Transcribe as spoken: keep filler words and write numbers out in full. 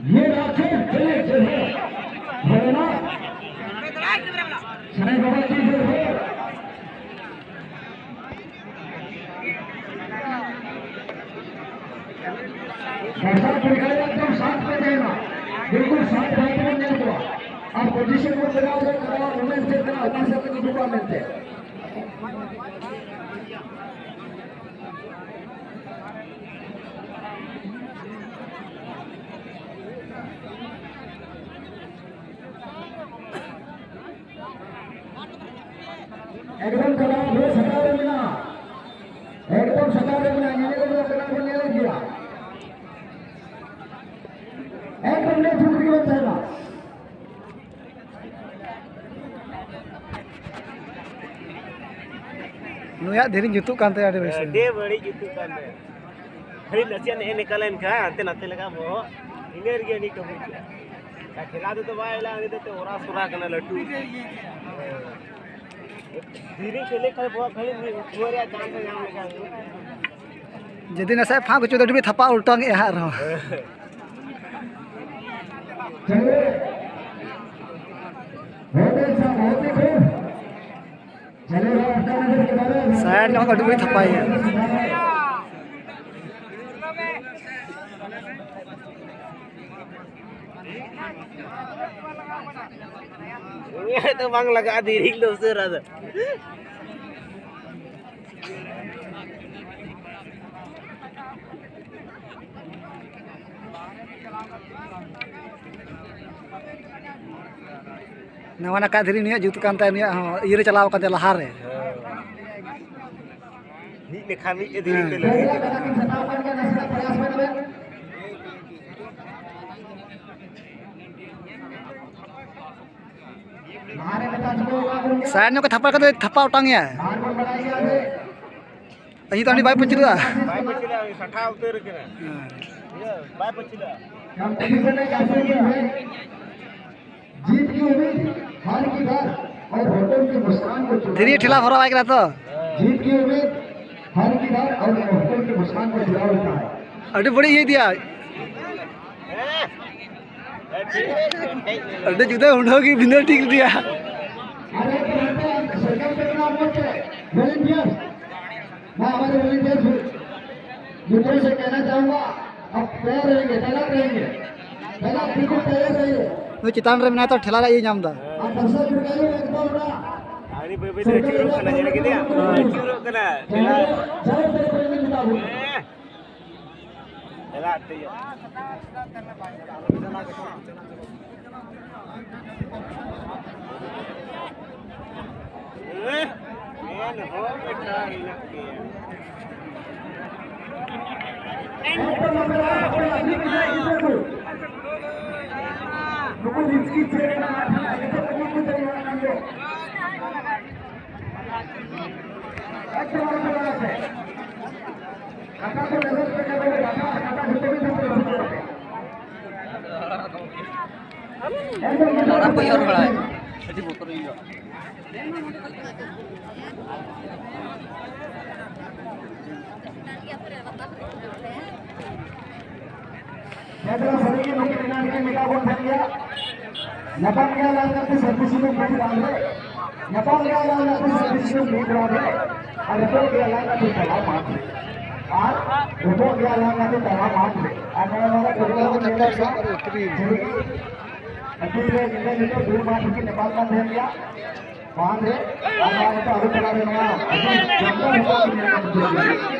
ये राक्षस चले चले। भोलेनाथ। साईं बाबा की जय हो। बरसात ᱵᱤᱨᱠᱷᱟᱭ ᱮᱠᱫᱚᱢ ᱥᱟᱛ ᱯᱮ ᱛᱟᱦᱮᱱᱟ, ᱵᱤᱞᱠᱩᱞ ᱥᱟᱛ ᱵᱟᱭ ᱛᱟᱦᱮᱱ ᱧᱮᱞ ᱠᱚᱣᱟ᱾ ᱟᱨ ᱯᱚᱡᱤᱥᱚᱱ ᱵᱚᱱ ᱵᱮᱱᱟᱣ ᱞᱮᱠᱷᱟᱱ ᱱᱚᱣᱟ ᱢᱩᱵᱷᱢᱮᱱᱴ ᱪᱮᱫ ᱠᱟᱱᱟ, ᱚᱠᱟ ᱥᱮᱫ ᱠᱚ ᱦᱤᱡᱩᱜ ᱠᱟᱱᱟ ᱢᱮᱱᱛᱮ᱾ ᱮᱠᱫᱚᱢ ᱪᱟᱞᱟᱣ ᱵᱮᱥ ᱥᱟᱯᱲᱟᱣ ᱨᱮ ᱢᱮᱱᱟᱜᱼᱟ᱾ ᱮᱠᱫᱚᱢ ᱥᱟᱯᱲᱟᱣ ᱨᱮ ᱢᱮᱱᱟᱜᱼᱟ᱾ ᱧᱮᱞ ᱮᱫ ᱠᱟᱱᱟ ᱵᱚᱱ, ᱧᱮᱞᱮᱫ ᱜᱮᱭᱟ᱾ ᱮᱠᱫᱚᱢ ᱞᱮ ᱪᱷᱩᱴ ᱜᱮ ᱵᱟᱝ ᱛᱟᱦᱮᱱᱟ᱾ ᱱᱩᱭᱟᱜ ᱫᱷᱤᱨᱤ ᱡᱩᱛᱩᱜ ᱠᱟᱱ ᱛᱟᱭᱟ ᱟᱹᱰᱤ ᱵᱮᱥ᱾ ᱟᱹᱰᱤ ᱵᱟᱹᱲᱤᱡ ᱡᱩᱛᱩᱜ ᱠᱟᱱ ᱛᱟᱭᱟ᱾ ᱠᱷᱟᱹᱞᱤ ᱱᱟᱥᱮᱭᱟᱜ ᱱᱮᱜᱼᱮ ᱱᱤᱝᱠᱟ ᱞᱮᱱᱠᱷᱟᱱ ᱦᱟᱱᱛᱮ ᱱᱟᱛᱮ ᱞᱮᱠᱟ ᱵᱚᱦᱚᱜ, ᱤᱱᱟᱹ ᱨᱮᱜᱮ ᱩᱱᱤ ᱠᱟᱹᱢᱤ ᱠᱮᱫᱟ᱾ ᱟᱨ ᱠᱷᱮᱞᱟ ᱛᱮᱫᱚ ᱵᱟᱭ ᱦᱮᱞᱟ, ᱩᱱᱤ ᱫᱚ ᱮᱱᱛᱮᱫ ᱚᱨᱟ ᱥᱚᱨᱟ ᱠᱟᱱᱟ ᱞᱟᱹᱴᱩ᱾ ᱫᱷᱤᱨᱤ ᱠᱷᱮᱞᱮ ᱠᱷᱟᱱ ᱵᱚᱦᱚᱜ ᱠᱷᱟᱹᱞᱤ ᱢᱤᱫ ᱩᱴᱷᱟᱹᱣ ᱨᱮᱭᱟᱜ ᱪᱟᱱᱥ ᱮ ᱧᱟᱢ ᱞᱮᱠᱷᱟᱱ᱾ ᱡᱩᱫᱤ ᱱᱟᱥᱮ ᱯᱷᱟᱸᱠ ᱦᱚᱪᱚ ᱫᱟᱲᱮ ᱛᱷᱟᱯᱟ ᱩᱞᱴᱟᱹᱣ ᱮᱫᱼᱟ ᱦᱟᱸᱜ ᱟᱨᱦᱚᱸ᱾ ᱥᱟᱭᱤᱰ ᱧᱚᱜ ᱟᱹᱰᱤ ᱵᱟᱹᱲᱤᱡ ᱛᱷᱟᱯᱟᱭᱮᱭᱟ᱾ ᱩᱱᱤᱭᱟᱜ ᱫᱚ ᱵᱟᱝ ᱞᱟᱜᱟᱜᱼᱟ, ᱫᱷᱤᱨᱤ ᱫᱚ ᱩᱥᱟᱹᱨᱟ ᱫᱚ᱾ ᱱᱟᱣᱟ ᱱᱟᱠᱟ ᱫᱷᱤᱨᱤ ᱱᱩᱭᱟᱜ ᱡᱩᱛ ᱠᱟᱱ ᱛᱟᱭᱟ, ᱱᱩᱭᱟᱜ ᱦᱚᱸ ᱤᱭᱟᱹ ᱨᱮ ᱪᱟᱞᱟᱣ ᱠᱟᱱ ᱛᱟᱭᱟ ᱞᱟᱦᱟ ᱨᱮ᱾ ᱢᱤᱫ ᱞᱮᱠᱷᱟ ᱢᱤᱫ ᱫᱷᱤᱨᱤ ᱦᱮᱸ᱾ ᱛᱮ ᱞᱟᱹᱜᱤᱫ᱾ ᱥᱟᱭᱤᱰ ᱧᱚᱜ ᱠᱚ ᱛᱷᱟᱯᱟ ᱠᱟᱛᱮ ᱛᱷᱟᱯᱟ ᱚᱴᱟᱝ ᱮᱭᱟ᱾ ᱤᱧ ᱫᱚ ᱟᱹᱰᱤ ᱵᱟᱭ ᱯᱟᱹᱪᱷᱞᱟᱹᱜᱼᱟ᱾ ᱵᱟᱭ ᱯᱟᱹᱪᱷᱞᱟᱹᱜᱼᱟ, ᱩᱱᱤ ᱥᱟᱴᱷᱟ ᱩᱛᱟᱹᱨ ᱠᱟᱱᱟ᱾ ᱦᱮᱸ᱾ ᱤᱭᱟᱹ, ᱵᱟᱭ ᱯᱟᱹᱪᱷᱞᱟᱹᱜᱼᱟ᱾ जीत की उम्मीद, हार की डर। ᱫᱷᱤᱨᱤ ᱴᱷᱮᱞᱟ ᱵᱷᱚᱨᱟᱣ ᱟᱭ ᱠᱟᱱᱟ ᱛᱚ᱾ जीत की उम्मीद हार की डर और अवसर के मुस्कान को जुड़ा होता है। ᱟᱹᱰᱤ ᱵᱟᱹᱲᱤᱡ ᱤᱭᱟᱹ ᱤᱫᱤᱭᱟ᱾ ᱟᱹᱰᱤ ᱡᱩᱫᱟᱹ ᱦᱩᱰᱟᱹ ᱜᱮ ᱵᱷᱤᱸᱫᱟᱹᱲ ᱴᱷᱤᱠ ᱤᱫᱤᱭᱟ᱾ अरे, सरकार पे इतना मत है। वॉलंटियर्स, मैं हमारे वॉलंटियर्स मित्रों से कहना चाहूंगा, अब तैयार रहेंगे, तैनात रहेंगे। तैनात, बिल्कुल तैयार रहिए। ᱱᱩᱭ ᱪᱮᱛᱟᱱ ᱨᱮ ᱢᱮᱱᱟᱭ ᱛᱚ, ᱴᱷᱮᱞᱟ ᱨᱮᱭᱟᱜ ᱤᱭᱟᱹ ᱧᱟᱢ ᱮᱫᱟ᱾ आप दर्शक मित्र का ये एकदम ना ᱟᱹᱰᱤ ᱵᱟᱹᱭ ᱵᱟᱹᱭ ᱛᱮ ᱟᱹᱪᱩᱨᱚᱜ ᱠᱟᱱᱟ, ᱧᱮᱞ ᱠᱮᱫᱮᱭᱟ? ᱟᱹᱪᱩᱨᱚᱜ ᱠᱟᱱᱟ᱾ ᱡᱟᱦᱟᱸ ᱛᱮ ᱠᱚ ᱢᱮᱛᱟ ᱵᱚᱱᱟ᱾ ᱦᱮᱸ᱾ ᱪᱟᱞᱟᱜ ᱛᱮ᱾ ᱦᱮᱸ? ᱢᱮᱱ ᱦᱚᱸ ᱢᱤᱫᱴᱟᱝ ᱦᱮᱱᱟᱜ ᱜᱮᱭᱟ᱾ ᱚᱲᱟᱜ ᱠᱚ ᱧᱮᱞ ᱵᱟᱲᱟᱭ᱾ ᱟᱹᱰᱤ ᱵᱚᱛᱚᱨ ᱦᱩᱭᱩᱜᱼᱟ᱾ ᱧᱟᱯᱟᱢ ᱜᱮᱭᱟ ᱞᱟᱝ ᱜᱟᱛᱮ ᱥᱟᱹᱨᱫᱤ ᱥᱤᱛᱩᱝ ᱵᱤᱨ ᱵᱟᱸᱫᱷ ᱨᱮ᱾ ᱧᱟᱯᱟᱢ ᱜᱮᱭᱟ ᱞᱟᱝ ᱜᱟᱛᱮ ᱥᱟᱹᱨᱫᱤ ᱥᱤᱛᱩᱝ ᱵᱤᱨ ᱵᱟᱸᱫᱷ ᱨᱮ᱾ ᱟᱨ ᱨᱚᱯᱚᱲ ᱜᱮᱭᱟ ᱞᱟᱝ ᱜᱟᱛᱮ ᱛᱟᱞᱟ ᱢᱟᱴᱷ ᱨᱮ᱾ ᱟᱨ ᱨᱚᱯᱚᱲ ᱜᱮᱭᱟ ᱞᱟᱝ ᱜᱟᱛᱮ ᱛᱟᱞᱟ ᱢᱟᱴᱷ ᱨᱮ᱾ ᱟᱨ ᱱᱚᱣᱟ ᱱᱚᱣᱟ ᱯᱨᱳᱜᱨᱟᱢ ᱨᱮ ᱧᱮᱞ ᱞᱮᱠᱟ ᱡᱷᱩᱲᱤ ᱟᱹᱛᱩ ᱨᱮ ᱧᱤᱫᱟᱹ ᱧᱤᱫᱟᱹ ᱵᱤᱨ ᱢᱟᱴᱷ ᱨᱮᱠᱤᱱ ᱧᱟᱯᱟᱢ ᱠᱟᱱ ᱛᱟᱦᱮᱸᱱ ᱜᱮᱭᱟ᱾ ᱵᱟᱸᱫᱷ ᱨᱮ ᱟᱨ ᱱᱚᱣᱟ ᱱᱤᱛᱚᱜ ᱟᱹᱛᱩ ᱛᱟᱞᱟ ᱨᱮ ᱱᱚᱣᱟ ᱟᱹᱰᱤ ᱡᱚᱢᱠᱟᱣ ᱦᱚᱲ ᱠᱚ ᱧᱮᱞ ᱧᱟᱢ ᱠᱮᱫ ᱜᱮᱭᱟ᱾